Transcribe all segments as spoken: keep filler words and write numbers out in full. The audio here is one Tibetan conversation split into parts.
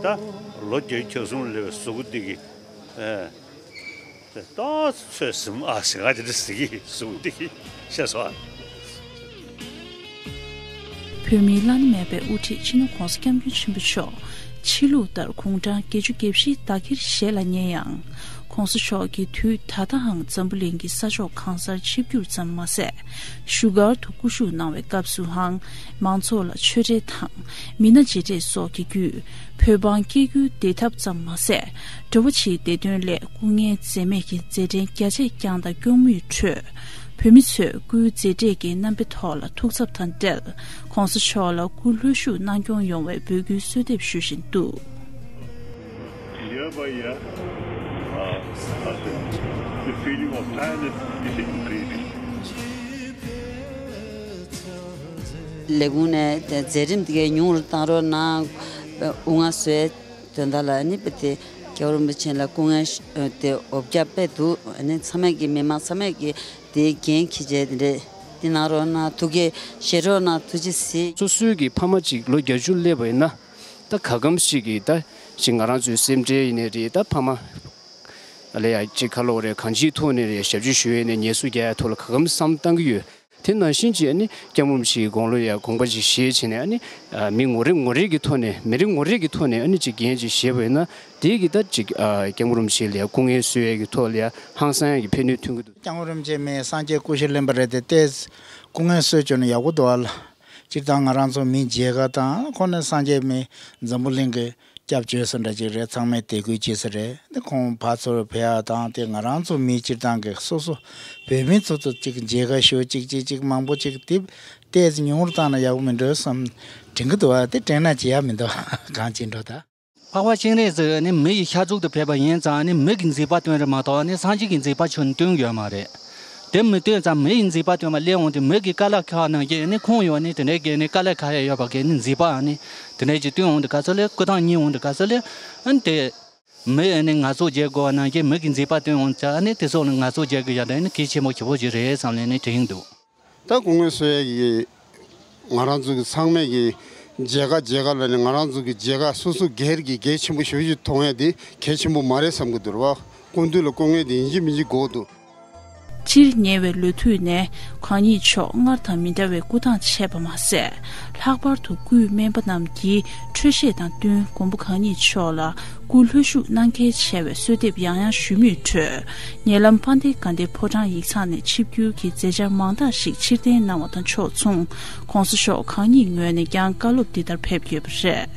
ད་ལོ་བརྒྱད་ཅུ་གྱ་གསུམ་སླེབས་པའི་གཟུགས་པོ་འདི་གིས། ཨེ། དེ་ཏོག་ཙམ་ཚོད་ཟིན་ཨ་ཟེར་ང་དེ་འདྲ་ཟེར་གྱི་གཟུགས་པོ་འདི་གིས་ཤེས་སོང་ཨ། བོད་མིའི་བླ་ན་མེད་པའི་དབུ་ཁྲིད་སྤྱི་ནོར་༧གོང་ས་༧སྐྱབས་མགོན་ཆེན་པོ་མཆོག་ཕྱི་ལུགས་ལྟར་དགུང་གྲངས་བརྒྱད་ཅུ་གྱ་བཞི་ཟླ་ཁེར་བཞེས་ལ་ཉེ་ཡང་། ༸གོང་ས་མཆོག་གིས་དུས་ད་ལྟའང་འཛམ་བུ་གླིང་གི་ས་ཕྱོགས་གང་སར་ཆིབས་བསྒྱུར་ཙམ་མ་ཟད། བཞུགས་སྒར་དུ་སྐུ་བཞུགས་གནང་བའི་སྐབས་སུའང་མང་ཚོགས་ལ་ཆོས་འབྲེལ་དང་མི་སྣ་མཇལ་འཕྲད་སོགས་ཀྱི་བརྒྱུད་བོད་འབངས་སྐྱེ་རྒྱུའི་བདེ་ཐབས་ཙམ་མ་ཟད། འགྲོ་བ་མིའི་བདེ་དོན་སླད་སྐུ་ངལ་འཛེམས་མེད་ཀྱི་མཛད་འཕྲིན་རྒྱ་ཆེ་བསྐྱངས་དང་སྐྱོང་མུས་ཁྲོད། བོད་མི་ཚོས་སྐུའི་མཛད་འཕྲིན་གྱི་རྣམ་པའི་ཐོག་ལ་ཐུགས་འཚབ་དང་འབྲེལ། ༸གོང་ས་མཆོག་ལ་སྐུ་ལྷོད་བཞུགས་གནང་སྐྱོང་ཡོང་བའི་འབོད་སྐུལ་གསོལ་འདེབས་ཞུ་བཞིན་འདུག། Yeah, but yeah. Uh, I think the feeling of tiredness is increasing. ལས་ཁུངས་ནས་དེ་མཛད་རིམ་དེ་གའི་ཉུང་རུ་བཏང་རོགས་གནང་། དབུ་མངའ་གསོལ་དོན་དག་ལ་ནི་དཔེ་དེ་སྐྱབས་མགོན་རིན་པོ་ཆེ་ལ་སྐུ་ངལ་དེ་འོ་བརྒྱལ་དཔེ་འདུག། ནི་ཚང་མས་ཀྱི་མི་མང་ཚང་མས་ཀྱི་དེ་འགན་འཁྱེར་བྱས་དེ་འདྲས་དེ་གནང་རོགས་གནང་། ཐུགས་ཀྱི་བཞེས་རོགས་གནང་། ཐུགས་རྗེ་གཟིགས། སོ་སོའི་གི་ཕ་མ་གཅིག་ལོ་བརྒྱད་ཅུ་སླེབས་པ་ཡིན་ན། ད་ག་གམ་ཞིག་གིས་ད་ཞིག་ང་རང་ཚོའི་སེམས་ཁྲལ་ཡིན་ནའི་རེད། ད་ཕ་མ་ལ་ཡ་གཅིག་ཁ་ལོ་རེད། གང་ཅིའི་ཐོག་ནས་རེད། ཞབས་ཕྱི་ཞུ་ཡས་ནས་ངལ་གསོ་རྒྱག་ཡ་ཐོག་ལ་ག་གམ་བསམ་བཏང་གི་ཡོད། དེ་ནང་བཞིན་གྱི་ཨ་ནི་སྐྱབས་མགོན་རིན་པོ་ཆེའི་དགུང་ལོ་ཡ་དགོངས་པ་ཅིག་བཞེས་བྱས་ནས་ཨ་ནི་མི་ངོ་རེ་ངོ་རེ་གི་ཐོག་ནས་མི་རེ་ངོ་རེ་གི་ཐོག་ནས་ཨ་ནི་ཅིག་འགན་ཅིག་བཞེས་པ་ཡིན་ན་དེ་གི་ད་ཅིག་སྐྱབས་མགོན་རིན་པོ་ཆེ་ལ་ཡ་སྐུ་ངལ་གསོ་ཡས་ཀྱི་ཐོག་ལ་ཡ་ཧང་སང་ཡ་གི་ཕན་ནུས་ཐོན་གི་འདུག། སྐྱབས་མགོན་རིན་པོ་ཆེ་མི་སངས་རྒྱས་སྐུ་ཞབས་གླིང་པ་རེད་དེ་ཏོག་ཙམ་སྐུ་ངལ་གསོ་བཅུག་ན་ཡག་པོ་འདུག་ཨ་ལ། སྤྱིར་བཏང་ང་རང་ཚོ་མི་མཇལ་ཁ་དང་ཁོང་ནི་སངས་རྒྱས་མི་འཛམ་བུ་གླིང་གི་སྐྱབས་བཅོལ་ས་འདྲ་ཅིག་རེད། ཚང་མས་དད་གུས་བྱེད་ས་རེད། འདི་ཁོང་ཕར་ཚུར་ཕེབས་ཡ་དང་དེ་ང་རང་ཚོ་མི་སྤྱིར་བཏང་གི་སོ་སོ་བོད་མི་ཚོ་ཚོ་ཅིག་མཇལ་ཁ་ཞུ་ཅིག་ཅིག་ཅིག་མང་པོ་ཅིག་དེ་ཏོག་ཙམ་ཉུང་རུ་བཏང་ན་ཡག་པོ་མི་འགྲོ་བསམ་དྲན་གི་འདུག་བ། དེ་དྲན་ན་བྱེད་ཡ་མི་འདུག་གང་ཅི་འགྲོ་ད། འཕགས་པ་སྤྱན་རས་གཟིགས་ནི་མི་ཡི་ཤ་ཚུགས་དུ་ཕེབས་པ་ཡིན་ཙང་ནི་མི་གི་མཛད་པ་སྟོན་རེད་མ་གཏོགས་ནི་སངས་རྒྱས་ཀྱི་མཛད་པ་ཁྱོན་ནས་སྟོན་ཡོད་མ་རེད། དེ་མི་སྟོན་ཙང་མི་ཡི་མཛད་པ་སྟོན་པ་སླེབས་འོང་དུས་མི་གི་དཀའ་ལས་ཁག་ནང་བཞིན་ནི་ཁོང་ཡོད་ནི་དེ་འདྲའི་གི་ནི་དཀའ་ལས་ཁག་ཡ་ཡོད་པ་གི་ནི་མཛད་པ་ནི་དེ་འདྲའི་ཅིག་སྟོན་འོང་དུས་ག་ཚོད་ལས་སྐུ་ཐང་རྙེད་འོང་དུས་ག་ཚོད་ལས་ཨ་ནི་དེ་མི་ནི་ངལ་གསོ་བྱེད་དགོས་པ་ནང་བཞིན་མི་གི་མཛད་པ་སྟོན་འོང་ཙང་ཨ་ནི་དེ་སོགས་ནི་ངལ་གསོ་བྱེད་དགོས་ཡ་དེ་ནི་གལ་ཆེན་པོ་ཞེ་པོ་ཅིག་རེད་བསམ་ནས་ནི་དྲན་འདུག། ད་སྐུ་ངལ་གསོ་ཡས་ཀྱི་ང་རང་ཚོ་གི་ཚང་མས་ཀྱི་མཇལ་ཁ་མཇལ་ཁ་ལ་ནི་ང་རང་ཚོ་གི་མཇལ་ཁ་སོ་སོ་སྒེར་གྱི་གལ་ཆེན་པོ་ཞེ་པོ་ཅིག་མཐོང་ཡས་དེ་གལ་ཆེན་པོ་མ་རེད་བསམ་གི་འདུག་ར་བ། སྐུ་མདུན་ལ་སྐུ་ངལ་དེ་ཡིན་གཅིག་མིན་གཅིག་དགོས་འདུག། སྤྱིར་ཉེ་བའི་ལོ་དུས་ནས་གང་ཉིད་མཆོག་སྔར་དང་མི་འདྲ་བའི་སྐུ་ཐང་ཆད་པ་མ་ཟད། ལྷག་པར་དུ་སྐུའི་སྨན་པ་རྣམས་ཀྱིས་འཕྲོད་བཞེས་དང་བསྟུན་མགོན་པོ་གང་ཉིད་མཆོག་ལ་སྐུ་ལྷོད་བཞུགས་གནང་གལ་ཆེ་བའི་གསོལ་འདེབས་ཡང་ཡང་ཞུ་མུས་ཁྲོད། ཉེ་ལམ་དཔལ་ལྡན་དགའ་ལྡན་ཕོ་བྲང་ཡིག་ཚང་ནས་ཆིབས་བསྒྱུར་གྱི་མཛད་འཆར་མང་དག་ཞིག་ཕྱིར་འཐེན་གནང་བ་དང་ཕྱོགས་མཚུངས་༸གོང་ས་མཆོག་གང་ཉིད་ངོས་ནས་ཀྱང་བཀའ་སློབ་འདི་ལྟར་ཕེབས་ཡོད་པ་རེད།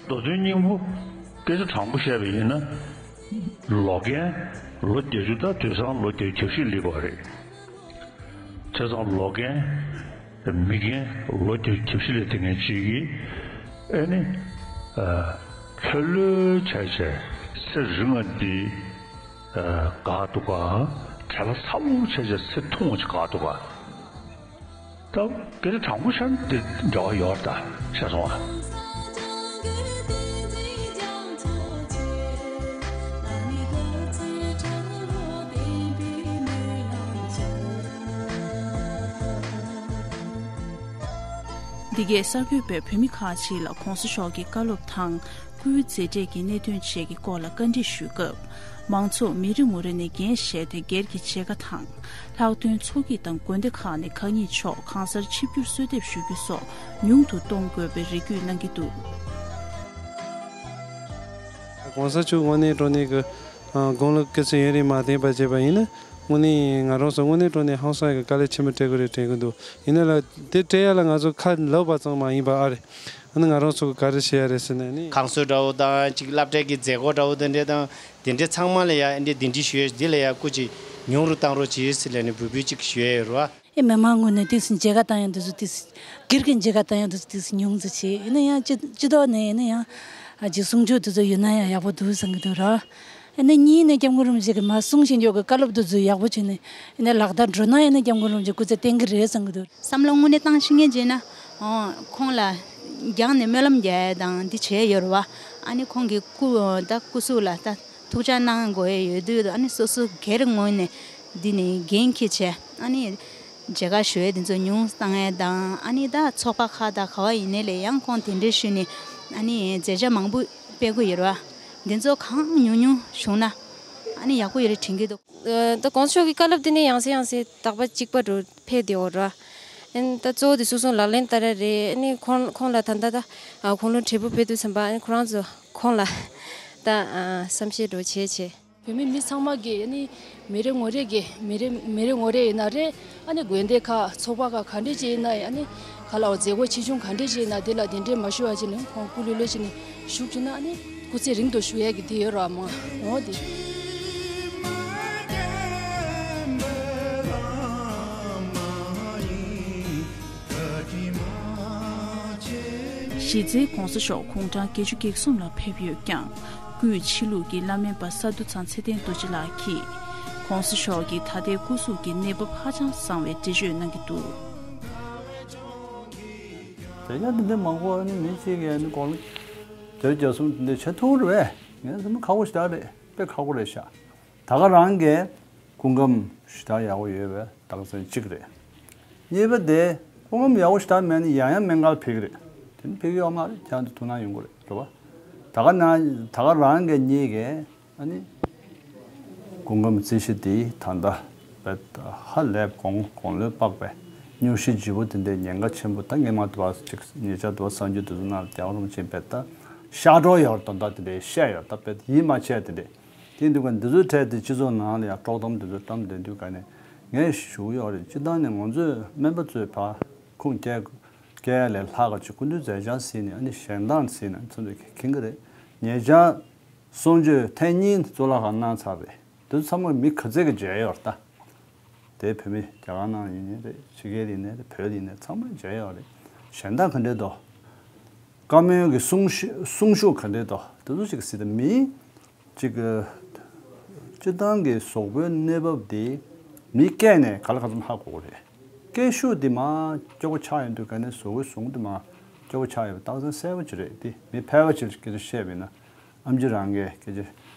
མདོ་དོན་སྙིང་པོ་སྐད་ཆ་དྲང་པོ་བཤད་པ་ཡིན་ན། ལོ་རྒན་ལོ་བརྒྱད་ཅུ་དང་དུས་སང་ལོ་བརྒྱད་ཅུ་གྱ་བཞི་སླེབས་པ་རེད། བྱས་ཙང་ལོ་རྒན། མི་རྒན་ལོ་བརྒྱད་ཅུ་གྱ་བཞི་སླེབས་དེ་ངན་ཅིག་གིས་ཨེ་ནི། ལྷོད་ལྷོད་བྱས་བྱས་ཚེ་རིང་བ་འདི་དགའ་འདུག་ག་བྲེལ་བ་ཚ་པོ་བྱས་བྱས་ཚེ་ཐུང་བ་ཅིག་དགའ་འདུག་ག་ད་སྐད་ཆ་དྲང་པོ་བཤད་ན་དེ་འབྲེལ་བ་ཡོད་རེད་ད་བཤད་སོང་ཨ། འདི་གས་གསར་འགོད་པས་བོད་མི་ཁག་ཅིག་ལ་༸གོང་ས་མཆོག་གི་བཀའ་སློབ་དང་། སྐུའི་མཛད་འཕྲིན་གྱི་གནད་དོན་བཅས་ཀྱི་སྐོར་ལ་བཀའ་འདྲི་ཞུས་སྐབས། མང་ཚོགས་མི་རེ་ངོ་རེ་ནས་འགན་བཞེས་ཏེ་སྒེར་གྱི་མཇལ་ཁ་དང་། ལྷག་དོན་ཚོགས་སྐྱིད་དང་དགོན་སྡེ་ཁག་ནས་གང་ཉིད་མཆོག་གང་སར་ཆིབས་བསྒྱུར་གསོལ་འདེབས་ཞུ་རྒྱུ་སོགས་ཉུང་དུ་གཏོང་དགོས་པའི་རེ་སྐུལ་གནང་གི་འདུག། གོང་ས་མཆོག་དངོས་གནས་དྲང་གནས་ཀྱི་དགུང་ལོ་སྐུ་ཚེ་ཡུན་རིང་མ་བརྟན་པ་བྱས་པ་ཡིན་ན་དངོས་གནས་ང་རང་ཚོ་དངོས་གནས་དྲང་གནས་ཧང་སང་གི་དཀའ་ལས་ཆེན་པོ་འཕྲད་ཀྱི་རེད་དྲན་གྱི་འདུག། ཡིན་ན་ལ་དེ་སྤྲད་ཡ་ལ་ང་ཚོ་ཁ་ལབ་པ་ཙམ་མ་ཡིན་པ་ཨ་རེད། ཨ་ནི་ང་རང་ཚོ་གི་ག་རེ་བྱེད་ཡ་རེད་ཟེར་ན་ནི། ཁང་གསོ་འདྲ་བོ་དང་ཅིག་སློབ་གྲྭའི་གི་མཛད་སྒོ་འདྲ་བོ་དེ་འདྲས་དང་དེ་འདྲས་ཚང་མ་ལ་ཡ་ཨ་འདྲས་གདན་འདྲེན་ཞུ་ཡས་འདི་ལ་ཡ་སྐུ་ཅིག་ཉུང་རུ་བཏང་རོགས་གྱིས་ཟེར་ལབ་ནས་འབོད་སྐུལ་ཅིག་ཞུ་ཡས་ཡོད་རེད་བ། ཨེ་མི་མང་ངོས་ནས་དེ་ཚོ་མཇལ་ཁ་བཏང་ཡ་འདི་ཚོ་དེ་སྒེར་གྱི་མཇལ་ཁ་བཏང་ཡ་འདི་ཚོ་དེ་ཉུང་ཙམ་བྱས་ཡིན་ན་ཡང་སྤྱི་སྤྱི་ཚོགས་ནས་ཡིན་ན་ཡང་ཨ་ཅིག་གསུང་ཆོས་འདི་ཚོ་ཡོད་ན་ཡང་ཡག་པོ་འདུག་བསམ་གྱི་འདུག་ར། ཨ་ནི་གཉིས་ནས་སྐྱབས་མགོན་རིན་པོ་ཆེ་གིས་མར་གསུང་བཞིན་ཡོད་ཀྱི་བཀའ་སློབ་དེ་ཚོ་ཡག་པོ་བྱས་ནས་ཨ་ནི་ལག་བསྟར་འགྲོ་ན་ཨ་ནི་སྐྱབས་མགོན་རིན་པོ་ཆེ་སྐུ་ཚེ་བརྟན་གྱི་རེད་བསམ་གྱི་འདུག། བསམ་བློ་དངོས་གནས་བཏང་ཤེས་མཁན་བྱས་ན་ཨོ་ཁོང་ལ་རྒྱང་ནས་སྨོན་ལམ་རྒྱག་ཡ་དང་འདི་བྱས་ཡོད་རེད་བ། ཨ་ནི་ཁོང་གི་སྐུ་ད་སྐུ་གཟུགས་ལ་ད་ཐུགས་ཅག་གནང་དགོས་ཡ་ཡོད་དུས་ཨ་ནི་སོ་སོ་སྒེར་ངོས་ནས་འདི་ནས་འགན་འཁྱེར་བྱས་ཨ་ནི་མཇལ་ཁ་ཞུ་ཡ་དེ་ཚོ་ཉུང་བཏང་ཡ་དང་ཨ་ནི་ད་ཚོགས་པ་ཁག་དང་ག་བ་ཡིན་ནའི་ལས་ཡང་ཁོང་དེ་འདྲས་ཞུས་ནས་ཨ་ནི་མཛད་འཆར་མང་པོ། སྤེལ་དགོས་ཡོད་རེད་བ། འདི་ཚོ་གང་ཉུང་ཉུང་བྱུང་ན་ཨ་ནི་ཡག་པོ་ཡོད་རེད་དྲན་གྱི་འདུག་ཨ། ད་༸གོང་ས་མཆོག་གི་བཀའ་སློབ་དེ་ནི་ཡང་སེ་ཡང་སེ་རྟག་པ་གཅིག་པ་འགྲོ་ཕེབས་བསྡད་ཡོད་རེད་བ། ཨ་ནི་ད་གཙོ་བོ་དེ་སོ་སོ་ལག་ལེན་བསྟར་ཡ་རེད། ཨ་ནི་ཁོང་ཁོང་ལ་ད་ལྟ་ད་ཨ་དགུང་ལོ་བགྲེས་པོ་ཕེབས་དུས་ཙམ་པ་ཨ་ནི་ཁོ་རང་ཚོ་ཁོང་ལ་ད་ཨ་བསམ་ཤེས་འགྲོ་བྱས་བྱས། བོད་མི་མི་ཚང་མ་གིས་ཨ་ནི་མི་རེ་ངོ་རེ་གིས་མི་རེ་མི་རེ་ངོ་རེ་ཡིན་ན་རེད། ཨ་ནི་དགོན་སྡེ་ཁག་ཚོགས་པ་ཁག་ག་འདྲས་ཅིག་ཡིན་ན་ཡང་ཨ་ནི་ག་ལ་བ་མཛད་སྒོ་ཆེ་ཆུང་ག་འདྲས་ཅིག་ཡིན་ན་དེ་ལ་གདན་འདྲེན་མ་ཞུ་བ་ཅིག་ནས་ཁོང་སྐུ་ལྷོད་ལྷོད་ཅིག་ནས་བཞུགས་བྱུང་ན་ཨ་ནི་སྐུ་ཚེ་རིང་དུ་བཞུགས་ཡས་ཀྱི་དེ་ཡོད་ར་མ་འོ་དེ། གཞི་རྩའི་༸གོང་ས་མཆོག་དགུང་གྲངས་བརྒྱད་ཅུ་གྱ་གསུམ་ལ་ཕེབས་ཡོད་ཀྱང་། སྐུའི་ཕྱི་ལུགས་ཀྱི་བླ་སྨན་པ་ས་འདུ་ཚང་ཚེ་བརྟན་རྡོ་རྗེ་ལགས་ཀྱིས། ༸གོང་ས་མཆོག་གི་ད་ལྟའི་སྐུ་གཟུགས་ཀྱི་གནས་བབ་ཧ་ཅང་བཟང་བའི་འགྲེལ་བརྗོད་གནང་གི་འདུག་དེ་ཡང་འདི་འདྲ་མང་པོ་ནི་མི་གཅིག་གིས་ནི་དགུང་ལོ་བརྒྱད་ཅུ་གྱ་གསུམ་འདི་འདྲ་བྱེད་ཐུབ་རེད་པས། ངས་ཟེར་ན་ཁག་པོ་ཞེ་དྲག་རེད། དཔེ་ཁག་པོ་རེད་ཤག་ད་ག་རང་གི་སྐུ་ཁམས་ཞེ་དྲག་ཡག་པོ་ཡོད་པའི་རྟགས་མཚན་གཅིག་རེད། གཉིས་པ་དེ་སྐུ་ཁམས་ཡག་པོ་ཞེ་དྲག་མེད་ན་ཡང་ཡང་སྨན་ཁང་ཕེབས་ཀྱི་རེད། དེ་ནི་ཕེབས་ཀྱི་ཡོད་མ་རེད། ཁྱེད་རང་ཚོ་ཐུགས་སྣང་ཡོང་གི་རེད། རེད་པ། ད་ག་ན་ད་ག་རང་གི་གཉིས་ཀས་ཨ་ནི་སྐུ་ཁམས་རྩིས་གཞི་དེ་ད་ལྟ་བས་ཧ་ལས་གོང་གོང་ལོས་དཔག་པའི་སྙུང་གཞི་ལྗིད་པོ་དེ་འདྲའི་ཉེན་ཁ་ཆེན་པོ། ད་སྔས་མ་དུ་བ་ཅིག་ཉེ་ཆར་དུ་བ་གསར་འགྱུར་དེ་ཚོ་ནང་རྒྱལ་བ་རིན་པོ་ཆེ་བས་ད་ཤག་གྲོགས་ཡོད་དོན་དག་དེ་འདྲའི་བཤད་ཡོད། ད་དཔེ་ཡིད་མ་ཆེས་དེ་འདྲའི། དེ་འདུག་ག་འདི་ཚོའི་གྲས་དེ་སྤྱི་ཚོགས་ནང་ལ་ཡང་དཀྲོག་གཏམ་དེ་ཚོ་བཀྲམ་བསྡད་དུས་ག་ནས་ངས་ཞུ་གི་ཡོད་རེད། སྤྱི་བཏང་ནས་ང་ཚོས་སྨན་པ་ཚོས་ཕར་ཁུངས་སྐྱེལ་སྐྱེལ་ལས་ལྷག་ག་ཅིག་སྐུ་མདུན་མཛད་འཆར་ཟིན་ནས་ཨ་ནི་གཞན་དང་ཟིན་ནས་ཚོ་འདུ་མཁྱེན་གི་རེད། ཉེ་ཆར་གསུང་ཆོས་ཐེངས་གཉིས་གཙུག་ལག་ཁང་གནང་ཚར་རེད། དེ་ཚོ་ཚང་མ་མི་ག་ཚད་ཀྱི་མཇལ་ཡོད་རེད་ད། དེ་བོད་མི་རྒྱ་གར་ནང་ཡིན་ནའི་རེད། ཕྱི་རྒྱལ་ཡིན་ནའི་རེད། བོད་ཡིན་ནའི་ཚང་མ་མཇལ་ཡོད་རེད། གཞན་དག་ག་འདྲས་འདུག་བཀའ་མོལ་གྱི་གསུང་གཞི་གསུང་ཤུགས་ག་འདྲས་འདུག་དེ་ཚོ་ཅིག་ཟེར་ད་མི་ཅིག་གི་སྤྱི་བཏང་གི་གཟུགས་པོའི་གནས་བབ་དེ་མི་སྐད་ནས་ག་ལ་ག་ཚོད་ཧ་གོ་གི་རེད། སྐད་ཤུགས་དེ་མར་སྐྱོ་པོ་ཆགས་ཡོང་དུས་ག་ནས་གཟུགས་པོའི་ཟུངས་དེ་མར་སྐྱོ་པོ་ཆགས་ཡོད་པའི་རྟགས་མཚན་གསལ་པོ་ཅིག་རེད། དེ་མི་ཕལ་པ་ཅིག་གིས་བཤད་པ་ཡིན་ན། ཨེམ་ཆི་རང་གི་སྐད་ཆ་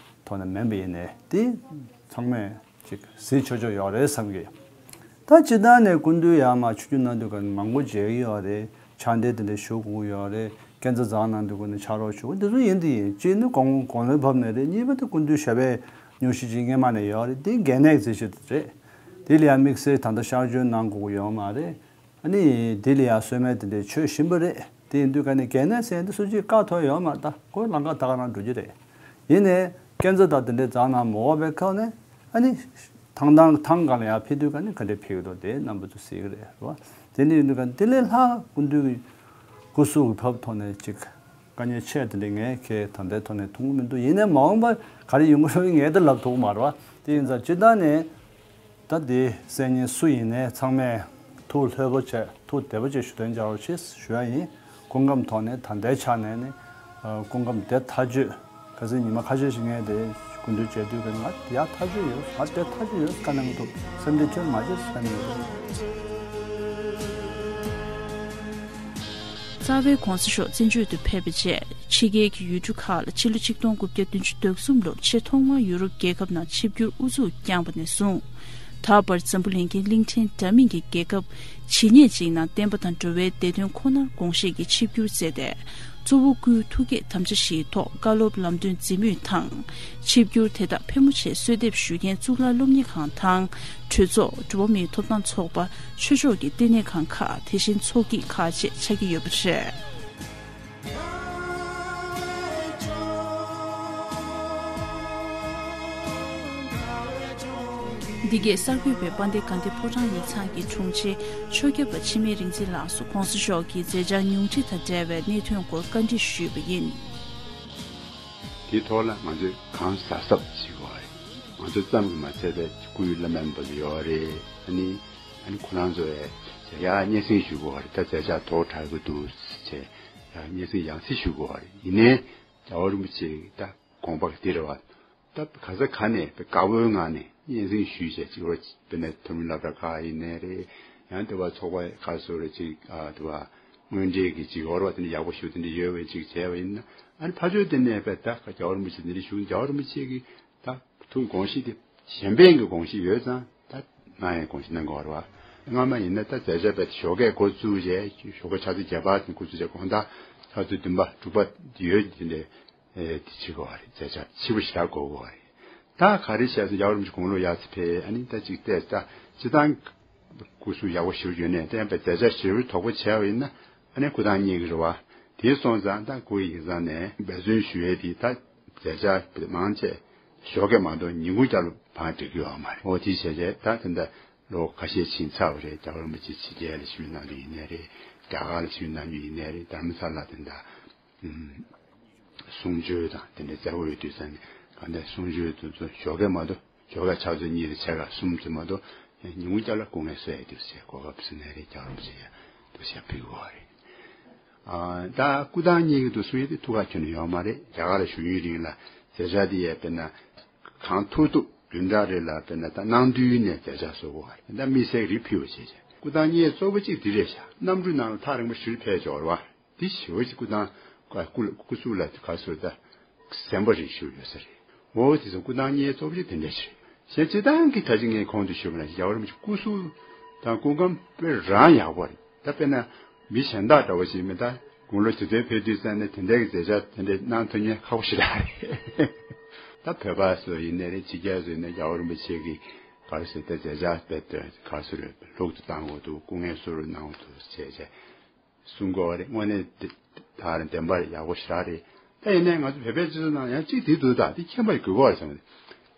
ཐོག་ནས་མིན་པ་ཡིན་ནའི་དེ་ཚང་མས་ཅིག་གཟིགས་ཆོག་ཆོག་ཡོད་རེད་བསམ་གི། ད་སྤྱི་བཏང་ནས་སྐུ་མདུན་ཡར་མར་ཆིབས་བསྒྱུར་གནང་དུས་ག་ནས་མང་པོ་མཇལ་གི་ཡོད་རེད། ཕྱག་འདས་དེ་འདྲ་ཞུ་དགོས་ཀྱི་ཡོད་རེད། སྐས་འཛེག་བརྩེགས་གནང་དུས་ག་ནས་ཕྱག་རོགས་ཞུ་དགོས། འདི་ཚོ་ཡིན་དེ་ཡིན། གཅིག་ནི་དགུང་དགུང་ལོའི་བབ་ནས་རེད། གཉིས་པ་དེ་སྐུ་མདུན་ཞབས་པད་སྙུང་གཞི་ཅིག་སྔས་མ་ནས་ཡོད་རེད། དེ་གལ་གནད་རྩིས་གཞི་དེ་རེད། དེ་ལ་ཡང་དམིགས་བསལ་ད་ལྟ་གཤགས་བཅོས་གནང་དགོས་ཀྱི་ཡོད་མ་རེད། ཨ་ནི་དེ་ལ་ཡང་གསོལ་སྨན་དེ་འདྲའི་མཆོད་བཞིན་པ་རེད། དེ་ཡིན་དུས་ག་ནས་གལ་གནད་ཟེར་ཡ་འདི་སུ་གཅིག་བཀག་ཐུབ་ཡོད་མ་རེད། ད་ཁོའི་ལམ་ཁ་ད་ག་རང་འགྲོ་རྒྱུ་རེད། ཡིན་ནའི་སྐས་འཛེག་དང་དེ་འདྲའི་བརྩེགས་གནང་མ་དགོས་པའི་ཁ་ནས་ཨ་ནི་ཐང་ཐང་ཐང་ག་ལ་ཡང་ཕེབས་དུས་ག་ནས་ག་འདྲའི་ཕེབས་ཀྱི་འདུག་དེ་རྣམ་པ་ཚོ་གཟིགས་ཀྱི་རེད་བ། དེ་འདྲ་ཡིན་དུས་ག་ནས་དེ་ལས་ལྷག་སྐུ་མདུན་གྱི་སྐུ་གཟུགས་ཀྱི་བབ་ཐོག་ནས་ཅིག་དཀའ་ངལ་ཆེ་དེ་འདྲའི་ངས་ཁྱེད་ད་ལྟའི་ཐོག་ནས་མཐོང་གི་མི་འདུག་ཡིན་ནའི་མ་འོངས་པ་ག་རེ་ཡོང་གི་རེད་ངས་ད་ལབ་ཐུབ་ཀྱི་མ་རེད་བ། དེ་ཡིན་ཙང་སྤྱི་བཏང་ནས། ད་དེ་གསན་མཁན་སུ་ཡིན་ནའི་ཚང་མས་ཐུགས་ལྷོད་པོ་བྱས། ཐུགས་བདེ་པོ་བྱས་ཞུ་དོན་བྱ་རོགས་བྱེད་ཞུ་ཡ་ཡིན། སྐུ་ཁམས་ཐོག་ནས་ད་ལྟའི་ཆ་ནས་ནི་སྐུ་ཁམས་བདེ་ཐག་ཆོད། ཁ་སང་ཉི་མ་ཁ་ཤས་ཤིག་ངས་དེ་སྐུ་མདུན་མཇལ་དུས་ཀྱི་ང་ཡག་ཐག་ཆོད་ཡོད། ང་བདེ་ཐག་ཆོད་ཡོད་བཀའ་གནང་གི་འདུག་སེམས་བདེ་ཁྱོད་མ་བྱེད་བཀའ་གནང་གི་འདུག་རྩ་བའི་༸གོང་ས་མཆོག་བཙན་བྱོལ་དུ་ཕེབས་པའི་རྗེས། ཕྱི་རྒྱལ་གྱི་ཡུལ་གྲུ་ཁག་ལ་ཕྱི་ལོ་ཆིག་སྟོང་དགུ་བརྒྱ་བདུན་ཅུ་དོན་གསུམ་ལོར་ཆེས་ཐོག་མར་ཡུ་རོབ་རྒྱལ་ཁབ་ནང་ཆིབས་བསྒྱུར་དབུ་ཚུགས་བསྐྱངས་པ་ནས་བཟུང་། ད་བར་འཛམ་བུ་གླིང་གི་གླིང་ཕྲན་འདྲ་མིན་གྱི་རྒྱལ་ཁབ་ཇི་སྙེད་ཅིག་ནང་བསྟན་པ་དང་འགྲོ་བའི་བདེ་དོན་ཁོ་ནར་དགོངས་བཞེས་ཀྱིས་ཆིབས་བསྒྱུར་མཛད་དེ། གཙོ་བོ་སྐུའི་ཐུགས་བསྐྱེད་དམ་བཅའ་བཞིའི་ཐོག་བཀའ་སློབ་ལམ་སྟོན་མཛད་མུས་དང་། ཆིབས་བསྒྱུར་དེ་དག་ཕལ་མོ་ཆེ་གསོལ་འདེབས་ཞུ་མཁན་གཙུག་ལག་སློབ་གཉེར་ཁང་དང་། གྲོས་ཚོགས། འགྲོ་བ་མིའི་ཐོབ་ཐང་ཚོགས་པ། ཆོས་ཕྱོགས་ཀྱི་ལྟེ་གནས་ཁང་ཁག་དེ་བཞིན་ཚོགས་སྐྱིད་ཁག་བཅས་ཆགས་ཀྱི་ཡོད་པ་རེད། འདི་གའི་གསར་འགོད་པས་དཔལ་ལྡན་དགའ་ལྡན་ཕོ་བྲང་ཡིག་ཚང་གི་དྲུང་ཆེ་ཆོས་སྐྱབས་པ་འཆི་མེད་རིག་འཛིན་ལགས་སུ་༸གོང་ས་མཆོག་གི་མཛད་འཆར་ཉུང་འཕྲི་དང་འབྲེལ་བའི་གནད་དོན་སྐོར་བཀའ་འདྲི་ཞུས་པ་ཡིན། དེའི་ཐོག་ལ་ང་ཚོས་གང་གཟབ་གཟབ་བྱེད་དགོས་པ་རེད། ང་ཚོ་ཙམ་གྱིས་མ་ཚད་པའི་སྐུའི་བླ་སྨན་པ་ཡོད་རེད། ཨ་ནི་ཨ་ནི་ཁོ་རང་ཚོ་ཡ་སྙན་སེང་ཞུ་དགོས་པ་རེད། ད་མཛད་འཆར་དོག་དྲགས་ཀྱི་འདུག་ཅེས་ཡ་སྙན་སེང་ཡང་སེ་ཞུ་དགོས་པ་རེད། ཡིན་ནའི། རྒྱལ་བ་རིན་པོ་ཆེ་ད་དགོངས་པ་འདི་རེད་བ། ད་ག་ས་ག་ནས་དགའ་བོའི་ངང་ནས་སྙན་སེང་ཞུས་བྱས་ཅིག་རོ། དཔེར་ན་མཐོ་རིམ་སློབ་གྲྭ་ཁག་ཡིན་ནའི་རེད། ཡང་དེ་བ་ཚོགས་པ་ཁག་སོགས་རེད། ཅིག་ཨ་དེ་བ་དངོས་འབྲེལ་གྱི་ཅིག་འོར་བ་དེ་འདྲ་ཡག་པོ་ཞུ་དེ་འདྲ་ཡོད་པའི་ཅིག་བྱས་པ་ཡིན་ན། ཨ་ནི་ཕར་ཕྱོགས་དེ་ནས་དཔེ་ད་རྒྱལ་བ་རིན་པོ་ཆེ་དེ་འདྲ་ཞུ། རྒྱལ་བ་རིན་པོ་ཆེ་གི་ད་ཐུགས་དགོངས་གཞི་དེ་གཞན་ཕན་གྱི་དགོངས་གཞི་ཡོད་ཙང་ད་གནང་ཡའི་དགོངས་གཞི་གནང་དགོས་རེད་བ། སྔ་མ་ཡིན་ན་ད་མཛད་འཆར་དཔེ་ཞོགས་ཀས་འགོ་བཙུགས་བྱས་ཞོགས་ཀ་ཆུ་ཚོད་བརྒྱད་པ་དེ་འགོ་བཙུགས་བྱས་དགོང་དག་ཆུ་ཚོད་བདུན་པ་དྲུག་པ་ཡོད་དེ་འདྲ། ཨེ་དེ་བྱེད་དགོས་པ་རེད། མཛད་འཆར་ཞིབ་པོ་ཞིག་དགོས་དགོས་པ་རེད། ད་ག་རེ་བྱས་སོང་། རྒྱལ་བ་རིན་པོ་ཆེ་དགུང་ལོ་ཡར་ཙམ་ཕེབས། ཨ་ནི་ད་ཅིག་བལྟས་ད་སྤྱིར་བཏང་སྐུ་གཟུགས་ཡག་པོ་ཞེ་པོ་ཡོད་ནས་ད་ཡང་པའི་མཛད་འཆར་ཞེ་པོ་དོག་པོ་བྱས་པ་ཡིན་ན་ཨ་ནི་སྐུ་ཐང་རྙེད་ཀྱི་རེད་བ། དེ་སོང་ཙང་ད་སྐུ་ཡི་ཡིག་ཚང་ནས་འབད་བརྩོན་ཞུ་ཡས་དེ་ད་མཛད་འཆར་མང་ཆེ་ཞོགས་ཀས་མ་གཏོགས་ཉིན་གུང་སྐྱབས་ལ་བང་སྒྲིག་གི་ཡོད་མ་རེད། འོ་དེ་བྱས་བྱས་ད་དེ་འདྲ་ལོ་ཁ་ཤས་ཕྱིན་ཚར་བ་རེད། རྒྱལ་བ་རིན་པོ་ཆེ་ཕྱི་རྒྱལ་ལ་ཆིབས་བསྒྱུར་གནང་རྒྱུ་ཡིན་ནའི་རེད། རྒྱ་གར་ལ་ཆིབས་བསྒྱུར་གནང་རྒྱུ་ཡིན་ནའི་རེད། དྷ་རམ་ས་ལ་དེ་འདྲ་གསུང་ཆོས་དང་དེ་འདྲའི་མཛད་སྒོ་ཡོད་དུས་ཙང་ནས་གང་ལྟར་གསུང་ཆོས་དེ་ཚོ་ཞོགས་ཀས་མ་གཏོགས་ཞོགས་ཀས་ཕྱག་ཚོད་གཉིས་དང་ཕྱེད་ཀ་གསུམ་ཙམ་མ་གཏོགས་ཉིན་གུང་སྐྱབས་ལ་སྐུ་ངལ་གསོ་ཡས་དུས་ཚེ་གོ་སྐབས་ཟིན་ནའི་རེད། རྒྱལ་བ་རིན་པོ་ཆེ་ཡང་ཐུགས་ཞབས་ཕྱི་དགོས་པ་རེད། ཨ་ད་སྐུ་ཐང་རྙེད་ཀྱི་འདུག་གསུང་ཡས་དེ་ཐུགས་ཁག་ཁྱོན་ནས་ཡོད་མ་རེད། རྒྱ་གར་ལ་བཞུགས་ཡུན་རིང་ལ་མཛད་འཆར་དེ་ཡས་དཔེར་ན་གང་ཐུབ་ཐུབ་བདུན་ཕྲག་རེ་ལ་དཔེར་ན་ད་གནངས་དུས་ནས་མཛད་འཆར་བཟོ་དགོས་པ་རེད། ད་དམིགས་བསལ་རིགས་ཕུལ་བ་བྱས་བྱས་སྐུ་ཐང་རྙེད་གཙོ་བོ་གཅིག་འདི་རེད་ཤག་གནམ་གྲུ་ནང་ལ་ཐག་རིང་པོ་ཞིག་ཕེབས་འབྱོར་བ། འདི་ཞེ་པོ་ཅིག་སྐུ་ཐང་སྐུ་སྐུ་གཟུགས་ལ་ག་ཟེར་ད་གཟན་པ་རིགས་ཞིག་ཡོད་ས་རེད། འོ་དེ་ཚོ་སྐུ་ཐང་རྙེད་གཙོ་བོ་ཅིག་དེ་འདྲ་ཞིག་རེད། གཞན་སྤྱིར་བཏང་གི་ད་ཅི་ངས་གོང་དུ་ཞུས་པ་ནང་བཞིན་རྒྱལ་བ་རིན་པོ་ཆེ་སྐུ་གཟུགས་དང་སྐུ་ཁམས་དཔེ་རང་ཡག་པོ་རེད། ད་དཔེར་ན་མི་གཞན་དག་འདྲ་བོ་ཞིག་མི་ད་དགུང་ལོ་དེ་ཚོའི་ཕེབས་དུས་ཙང་ནས་དེ་འདྲའི་གི་མཛད་འཆར་དེ་འདྲའི་གནང་ཐུབ་མཁན་ཁག་པོ་ཞིག་རེད། ད་བོད་པ་ཚོ་ཡིན་ནའི་རེད། ཕྱི་རྒྱལ་ཚོ་ཡིན་ནའི་རྒྱལ་བ་རིན་པོ་ཆེ་གི་ག་རེ་ཟེར་ད་མཛད་འཆར་དཔེ་དེ་ག་རེ་ཟེར་ལུགས་དུ་བཏང་དགོས་འདུག་སྐུ་ངལ་གསོ་རོགས་གནང་དགོས་འདུག་བྱས་བྱས། གསུང་གི་ཡོད་རེད། དངོས་གནས་དེ་ད་རེད། བདེན་པ་རེད། ཡག་པོ་ཞེ་དྲག་རེད། ད་ཡིན་ནའི་ང་ཚོ་བོད་པའི་སྤྱི་ཚོགས་ནང་ཡང་གཅིག་དེ་འདུག་ད་དེ་མཁྱེན་པ་དགོས་ཀྱི་ཡོད་རེད་བསམ་གི་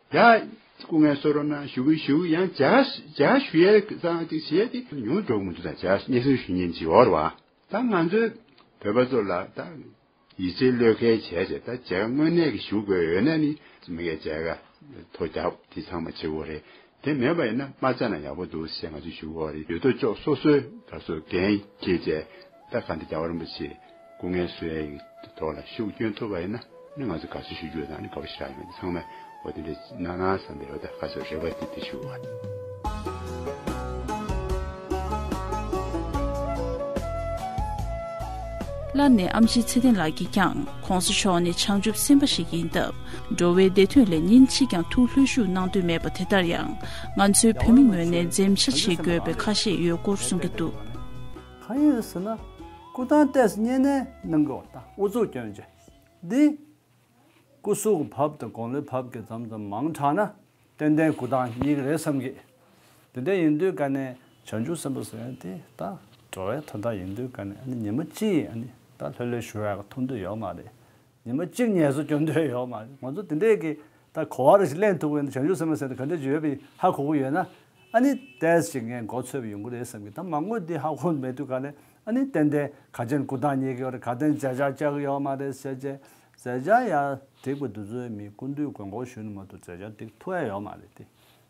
འདུག་ཡ་སྐུ་ངལ་གསོ་རོགས་གནང་ཞུ་གི་ཞུ་གི་ཡང་མཇལ་ཁ་མཇལ་ཁ་ཞུ་ཡས་ཙང་ཅིག་བྱས་ཏེ་ཉུང་འགྲོ་གི་མི་འདུག་ད་མཇལ་ཁ་སྙན་སེང་ཞུ་མཁན་ཅིག་ཡོད་རེད་བ། ད་ང་ཚོའི་བོད་པ་ཚོ་ལ་ད། ཡིད་ཆེས་བློས་འཁེལ་བྱས་བྱས་ད་མཇལ་ཁ་དངོས་གནས་ཀྱི་ཞུ་དགོས་ཡོད་ན་ནི་མི་སྒེར་མཇལ་ཁ་ཐོ་རྒྱག་དེ་ཚང་མ་བྱེད་དགོས་རེད། དེ་མེད་པ་ཡིན་ན་མ་མཇལ་ན་ཡག་པོ་འདུག་ཟེར་ང་ཚོས་ཞུ་དགོས་རེད། ཡོད་དོ་ཅོག་སོ་སོའི་ག་སོ་འགན་འཁྱེར་བྱས་ད་ག་འདི་རྒྱལ་བ་རིན་པོ་ཆེ་སྐུ་ངལ་གསོ་ཡའི་ཐོག་ལ་ཤུགས་སྐྱོན་ཐུབ་པ་ཡིན་ན་ནི་ང་ཚོ་དགའ་བསུ་ཞུ་རྒྱུ་དང་ནི་དགའ་པོ་ཞེ་དྲག་ཡོད། ཚང་མས་འོ་དེ་འདྲ་གནང་ན་བསམ་པའི་འོ་ད་ག་སོ་རེ་བ་དེ་དེ་ཞུ་བ། ལར་ནས་ཨེམ་ཆི་ཚེ་བརྟན་ལགས་ཀྱིས་ཀྱང་གོང་ས་མཆོག་ནི་བྱང་ཆུབ་སེམས་དཔའ་ཞིག་ཡིན་སྟབས། འགྲོ་བའི་བདེ་དོན་ལས་ཉིན་གཅིག་ཀྱང་ཐུགས་ལྷོད་ཤུགས་གནང་འདོད་མེད་པ་དེ་ལྟར་ཡང་ང་ཚོའི་བོད་མི་ངོས་ནས་འཛེམ་ཞིབ་བྱེད་དགོས་པའི་ཁ་ཤས་ཡོད་སྐོར་གསུང་གི་འདུག་གང་ཡིན་ཟེར་ན། སྐུ་ཐང་ཏོག་ཙམ་བསྙེན་གནས་གནང་དགོས་པ་དང་ཨུ་ཚུགས་སྐྱོན་བྱས་འདི། སྐུ་གཟུགས་བབ་དང་དགུང་ལོའི་བབ་ཀྱི་མཚམས་མཚམས་མང་དྲགས་ན་ཏན་ཏན་སྐུ་ཐང་རྙེད་ཀྱི་རེད་བསམ་གི། དེ་འདྲ་ཡིན་དུས་ཀ་ནས་བྱང་ཆུབ་སེམས་དཔའ་ཟེར་ཡ་དེ་ད་འགྲོ་བའི་དོན་དག་ཡིན་དུས་ཀ་ནས་ཨ་ནི་ཉི་མ་གཅིག་ཨ་ནི་ད་ལྷོད་ལྷོད་བཞུགས་ཡག་ཐུབ་འདོད་ཡོད་མ་རེད། ཉི་མ་གཅིག་ངལ་གསོ་སྐྱོན་འདོད་ཡོད་མ་རེད། ང་ཚོ་དེ་འདྲས་ཀྱི་ད་གོ་བ་རེ་ཞིག་ལེན་ཐུབ་པ་ཡིན་ན་བྱང་ཆུབ་སེམས་དཔའ་ཟེར་ན་ག་འདྲས་ཅིག་ཡོད་པ་ཧ་གོ་གི་ཡོད་ན་ཨ་ནི་ཏོག་ཙམ་ངས་མགོ་ཚོས་པ་ཡོང་གི་རེད་བསམ་གི། ད་མང་པོ་འདི་ཧ་གོ་མེད་དུས་ཀ་ནས་ཨ་ནི་ཏན་ཏན་ག་ཅན་སྐུ་ཐང་རྙེད་ཀྱི་ཡོད་རེད། ག་ཏན་མཛད་འཆར་བཅར་གི་ཡོད་མ་རེད་ཟེར་བྱས། མཛད་འཆར་ཡང་འགྲིག་པ་འདི་ཚོའི་མི་སྐུ་མདུན་དགོངས་སྐོར་ཞུས་ན་མ་གཏོགས་མཛད་འཆར་འགྲིག་ཐུབ་ཡ་ཡོད་མ་རེད་དེ།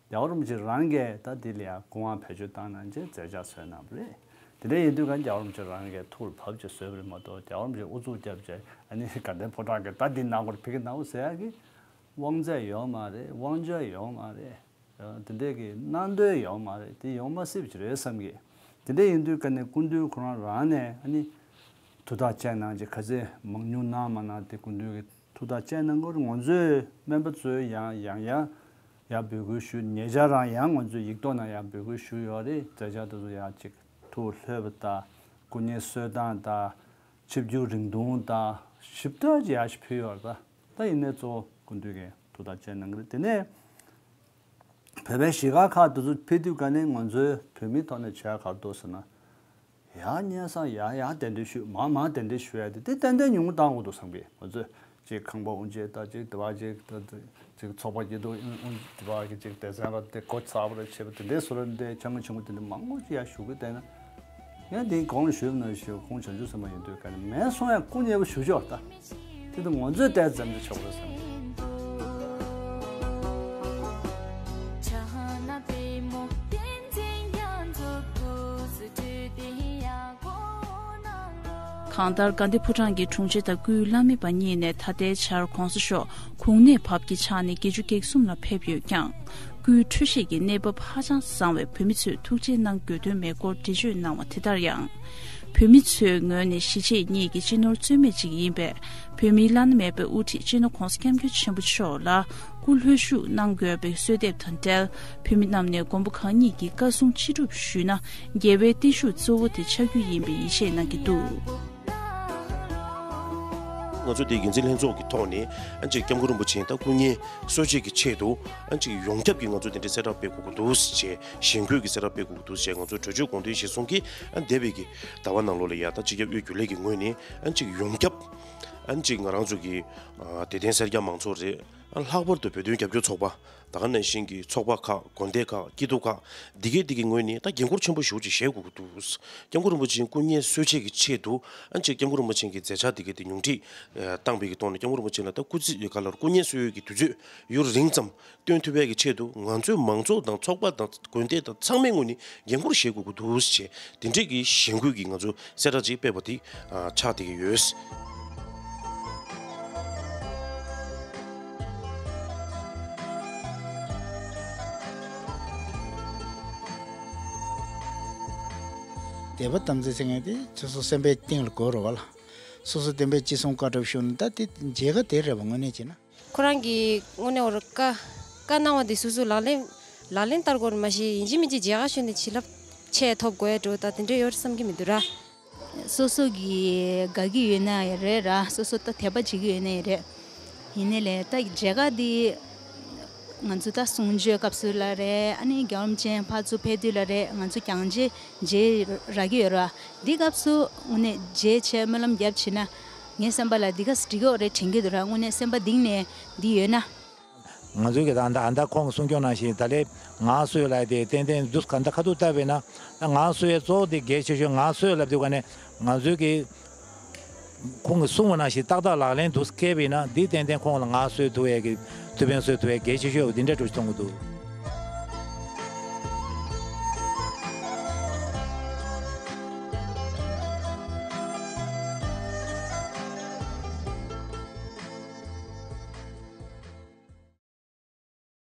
རྒྱལ་བ་རིན་པོ་ཆེ་རང་གིས་ད་འདི་ལ་ཡང་སྐུ་དབང་བེད་སྤྱོད་བཏང་གནང་བྱས་མཛད་འཆར་བཟོས་གནང་བ་རེད། དེ་འདྲ་ཡིན་དུས་ཀ་རྒྱལ་བ་རིན་པོ་ཆེ་རང་གིས་ཐུགས་ལ་བབས་བྱས་བཟོས་པ་རེད་མ་གཏོགས་རྒྱལ་བ་རིན་པོ་ཆེ་ཨུ་ཚུགས་བརྒྱབ་བྱས་ཨ་ནི་དགའ་ལྡན་ཕོ་བྲང་གིས་ད་འདི་གནང་དགོས་རེད་ཕ་གི་གནང་དགོས་ཟེར་ཡ་གི་དབང་ཚད་ཡོད་མ་རེད། དབང་ཆ་ཡོད་མ་རེད། དེ་འདྲས་ཀྱི་གནང་འདོད་ཡོད་མ་རེད། དེ་ཡོང་མ་སྲིད་པ་ཅིག་རེད་བསམ་གི། དེ་འདྲས་ཡིན་དུས་ཀ་ནས་སྐུ་མདུན་ཁོ་རང་རང་ནས་ཨ་ནི་ཐུགས་ཐག་བཅད་གནང་རྗེས་ག་ཚད་མང་ཉུང་གནང་མ་གནང་དེ་སྐུ་མདུན་གྱི་ཐུགས་ཐག་བཅད་གནང་དགོས་རེད། ང་ཚོའི་སྨན་པ་ཚོས་ཡང་ཡང་ཡང་ཡང་འབོད་སྐུལ་ཞུ། ཉེ་ཆར་རང་ཡང་ང་ཚོས་ཡིག་ཐོག་ནང་ཡང་འབོད་སྐུལ་ཞུས་ཡོད་རེད། མཛད་འཆར་དེ་ཚོ་ཡང་ཅིག་ཐུགས་ལྷོད་པ་དང་སྐུ་ངལ་གསོ་སྟངས་དང་ཆིབས་བསྒྱུར་རིང་ཐུང་དང་ཞིབ་ཕྲ་ཅིག་ཡར་ཞིག་ཕུལ་ཡོད་རེད། ད་ད་ཡིན་ནའི་གཙོ་བོ་སྐུ་མདུན་གྱི་ཐུགས་ཐག་བཅད་གནང་གི་རེད། དེ་ནས། བོད་པའི་གཞིས་ཀ་ཁག་དེ་ཚོ་ཕེབས་དུས་ཀ་ནས་ང་ཚོའི་བོད་མིའི་ཐོག་ནས་བྱས་ག་རེ་འདུག་ཟེར་ན། ཡར་སྙན་སེང་ཡར་ཡར་གདན་འདྲེན་ཞུས། མར་མར་གདན་འདྲེན་ཞུ་ཡ་དེ་དེ་ཏན་ཏན་ཉུང་ངུ་བཏང་དགོས་འདུག་བསམ་གི། ང་ཚོས་ཅིག་ཁང་པ་དབུ་འབྱེད་དང་ཅིག་དེ་བ་ཅིག་ཅིག་ཚོགས་པ་སྐྱིད་སྡུག་དབུ་དེ་བ་གི་ཅིག་སྡེ་ཚན་ར་དེ་སྒོ་གསར་པ་ར་ཕྱེ་བ་དེ་འདྲའི་བཟོ་འདྲ་འདི་འདྲའི་ཆེན་མོ་ཆེན་མོ་དེ་འདྲ་མང་པོ་ཅིག་ཡར་ཞུ་གི་བསྡད་ན། ཡང་དེའི་གོང་ལ་ཞུས་པ་ནང་བཞིན་ཁོང་བྱང་ཆུབ་སེམས་དཔའ་ཡིན་དུས་ཀ་ནས་མེད་སོང་ཡང་སྐུ་མཉེལ་པོ་ཞུ་ཆོག་ད། དེ་དུས་ང་ཚོས་ཏོག་ཙམ་འཛེམ་ཆོག་རེད་བསམ་གི། གང་ལྟར་དགའ་ལྡན་ཕོ་བྲང་གི་དྲུང་ཆེ་དང་སྐུའི་བླ་མེད་པ་གཉིས་ནས་ད་ལྟའི་ཆར་གོང་ས་མཆོག་གུང་གནས་བབ་ཀྱི་ཆ་ནས་བརྒྱད་ཅུ་གྱ་གསུམ་ལ་ཕེབས་ཡོད་ཀྱང་། སྐུའི་འཕྲོད་བཞེས་ཀྱི་གནས་བབ་ཧ་ཅང་བཟང་བས་བོད་མི་ཚོས་ཐུགས་རྗེ་གནང་དགོས་དོན་མེད་སྐོར་འགྲེལ་བརྗོད་གནང་བ་དེ་ལྟར་ཡང་། བོད་མི་ཚོའི་ངོས་ནས་གཞིས་བྱེས་གཉིས་ཀྱི་སྤྱི་ནོར་རྩོད་མེད་ཅིག་ཡིན་པས། བོད་མིའི་བླ་ན་མེད་པའི་དབུ་ཁྲིད་སྤྱི་ནོར་༸གོང་ས་༸སྐྱབས་མགོན་ཆེན་པོ་མཆོག་ལ་སྐུ་ལྷོད་བཞུགས་གནང་དགོས་པའི་གསོལ་འདེབས་དང་འབྲེལ། བོད་མི་རྣམས་ནས་མགོན་པོ་གང་ཉིད་ཀྱི་བཀའ་གསུང་ཅི་སྒྲུབ་ཞུས་ན། རྒྱལ་བའི་བརྟན་བཞུགས་གཙོ་བོ་དེ་ཆགས་རྒྱུ་ཡིན་པའི་ཡིད་ཆེས་གནང་གི་འདུག། ང་ཚོ་དེའི་འགན་འཛིན་ལྷན་ཚོགས་ཀྱི་ཐོག་ནས་ཨ་ཅིག་སྐྱབས་མགོན་རིན་པོ་ཆེ་ད་སྐུ་ངལ་གསོ་བྱེད་ཀྱི་ཆེད་དུ་ཨ་ཅིག་ཡོངས་ཁྱབ་ཀྱི་ང་ཚོ་དེ་འདྲའི་གསལ་བསྒྲགས་སྤེལ་དགོས་ཀྱི་འདུག་ཅེས་ཞེན་སྐུལ་གྱི་གསལ་བསྒྲགས་སྤེལ་དགོས་ཀྱི་འདུག་ཅེས་ང་ཚོ་གྲོས་ཆོད་དགོངས་དོན་གཞིར་བཟུང་གིས་ཨ་འདས་པའི་གི་ཟླ་བ་ནང་ལོགས་ལ་ཡ་ད་སྤྱི་ཁྱབ་དབུས་རྒྱུན་ལས་ཀྱི་ངོས་ནས་ཨ་ཅིག་ཡོངས་ཁྱབ་ཨ་ཅིག་ང་རང་ཚོ་གི་ཨ་དད་ལྡན་སེར་སྐྱ་མང་ཚོགས་རེད། ཨ་ལྷག་པར་དུ་བོད་དོན་རྒྱབ་སྐྱོར་ཚོགས་པ་ད་ག་ནང་བཞིན་གྱི་ཚོགས་པ་ཁག་དགོན་སྡེ་ཁག་སྐྱིད་སྡུག་ཁག་འདི་གའི་འདི་གའི་ངོས་ནས་ད་འགན་འཁུར་ཆེན་པོ་ཞེ་པོ་ཅིག་བཞེས་དགོས་ཀྱི་འདུག་སྐྱབས་མགོན་རིན་པོ་ཆེའི་སྐུ་ངལ་གསོ་བྱེད་ཀྱི་ཆེད་དུ་ཨ་ཅིག་སྐྱབས་མགོན་རིན་པོ་ཆེ་གི་མཛད་འཆར་འདི་གའི་དེ་ཉུང་འཕྲི་ཨ་བཏང་པའི་གི་ཐོག་ནས་སྐྱབས་མགོན་རིན་པོ་ཆེ་ལ་ད་སྐུ་ཚེ་ག་ལ་སྐུ་ངལ་གསོ་ཡས་ཀྱི་དུས་ཚོད་ཡུན་རིང་ཙམ་བཏོན་ཐུབ་ཡས་ཀྱི་ཆེད་དུ་ང་ཚོའི་མང་ཚོགས་དང་ཚོགས་པ་དང་དགོན་སྡེ་དང་ཚང་མའི་ངོས་ནས་འགན་འཁུར་བཞེས་དགོས་ཀྱི་འདུག་ཅེས་དེ་འདྲས་ཀྱི་ཞེན་སྐུལ་གྱི་ང་ཚོ་གསལ་བསྒྲགས་ཅིག་སྤེལ་བ་དེ་ཨ་ཆགས་བསྡད་ཀྱི་ཡོད། དད་པ་དམ་ཚིག་ཟེར་མཁན་དེ་སོ་སོ་སེམས་པའི་གཏིང་ལ་དགོས་རེད་བ་ལ། སོ་སོ་བདེན་པའི་ཅི་གསུང་བཀའ་སྒྲུབ་ཞུ་ན་ད་དེ་མཇལ་ཁ་དེ་རེད་བ། དངོས་གནས་བྱས་ན། ཁོ་རང་གིས་དངོས་གནས་འོ་ར་བཀའ་བཀའ་གནང་བ་དེ་སོ་སོ་ལག་ལེན་ལག་ལེན་བསྟར་དགོས་རེད། མ་གཞི་ཡིན་གཅིག་མིན་གཅིག་མཇལ་ཁ་ཞུས་ནས་བྱིན་རླབས་ཆེ་ཐོབ་དགོས་ཡ་འགྲོ་ད་དེ་འདྲ་ཡོད་རེད་བསམ་གྱི་མི་འདུག་ར། སོ་སོ་གི་དགའ་གི་ཡོད་ན་ཡང་རེད་ར། སོ་སོ་ད་དད་པ་བྱེད་ཀྱི་ཡོད་ན་ཡང་རེད། ཡིན་ནའི་ལས་ད་མཇལ་ཁ་འདི་ང་ཚོ་ད་གསུང་ཆོས་སྐབས་སུ་ལ་རེད། ཨ་ནི་རྒྱལ་བ་རིན་པོ་ཆེ་ཕར་ཚུར་ཕེབས་དུས་ལ་རེད། ང་ཚོ་གྱང་ཆེ་མཇལ་རག་གི་ཡོད་ར། འདི་སྐབས་སུ་དངོས་གནས་མཇལ་ཆེད་སྨོན་ལམ་རྒྱབ་བྱས་ན་ངའི་བསམ་པ་ལ་འདི་ག་འགྲིག་གི་ཡོད་རེད་དྲན་གྱི་འདུག་ར། དངོས་གནས་སེམས་པ་གཏིང་ནས་འདི་ཡོད་ན། ང་ཚོའི་གི་ད་ད་ད་ཁོང་གིས་གསུང་སྐྱོང་ནང་བཞིན་ད་ལས་ངལ་གསོ་ལ་དེ་ཏན་ཏན་འདུག་ག་ད་ཁ་ཐུག་བལྟས་པས་ན་ད་ངལ་གསོ་ཡས་གཙོ་བོ་དེ་གལ་ཆེ་ཤོས། ངལ་གསོ་ལབ་དུས་ག་ནས་ང་ཚོའི་གི་ཁོང་གིས་གསུངས་པ་ནང་བཞིན་ཏག་ཏག་ལག་ལེན་དུ་བཀལ་བས་ན་འདི་ཏན་ཏན་ཁོང་ལ་ངལ་གསོ་ཐུབ་ཡས་ཀྱི་ཐུགས་ཕན་གསོ་ཐུབ་ཡས་གལ་ཆེ་ཤོས་འདི་འདྲ་འགྲོ་ཞིག་མཐོང་གི་འདུག